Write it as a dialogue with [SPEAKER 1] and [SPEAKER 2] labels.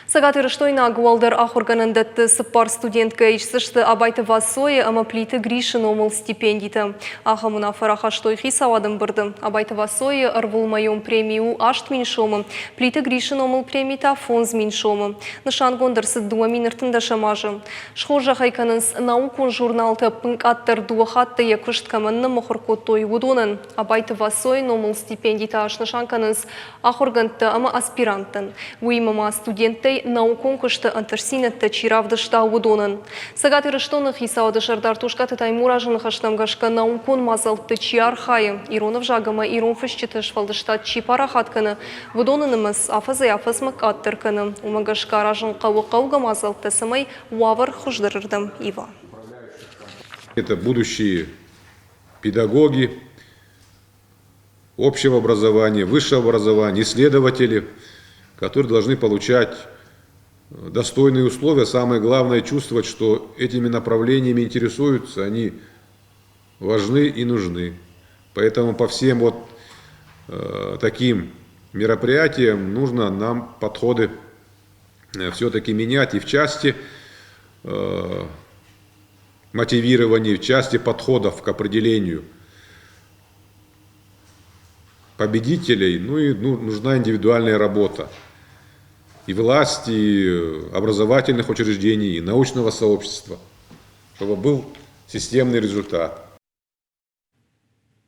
[SPEAKER 1] Цӕгатирыстойнаг уӕлдӕр ахуыргӕнӕндӕтты цыппар студенткӕ исдзысты Абайты Васойы ӕмӕ Плиты Грисы номыл стипендитӕ. Ахӕм уынаффӕ рахастой хицауады ӕмбырды. Абайты Васойы ӕрвылмӕйон преми у 8000 сомы, Плиты Грисы номыл преми та 5000 сомы. Нысангонд ӕрцыд 2013 азы. Схорзӕх ӕй кӕнынц наукон журналты ӕппынкъаддӕр дыууӕ хатты йӕ куыст кӕмӕн ныммыхуыр кодтой, уыдонӕн. Абайты Васойы номыл стипендитӕ снысан кӕнынц ахуыргӕндтӕ ӕмӕ аспиранттӕн, уыимӕ ма студенттӕй наукон куысты ӕнтыстдзинӕдтӕ чи равдыста, уыдонӕн. Цӕгат Ирыстоны хицауады сӕрдар Тускъаты Таймуразы ныхӕстӕм гӕсгӕ наукон мадзӕлтты чи архайы, ирон ӕвзаг ӕмӕ ирон фысджыты сфӕлдыстад чи парахат кӕны, уыдоны нымӕц афӕдзӕй-афӕдзмӕ къаддӕр кӕны. Уымӕ гӕсгӕ аразын хъӕуы хъӕугӕ мадзӕлттӕ, цӕмӕй уавӕр хуыздӕрырдӕм ива.
[SPEAKER 2] Это будущие педагоги, общего образования, высшего образования, исследователи, которые должны получать достойные условия. Самое главное чувствовать, что этими направлениями интересуются, они важны и нужны. Поэтому по всем вот таким мероприятиям нужно нам подходы все-таки менять и в части мотивирования, в части подходов к определению победителей, ну и нужна индивидуальная работа и власти, и образовательных учреждений, и научного сообщества, чтобы был системный результат.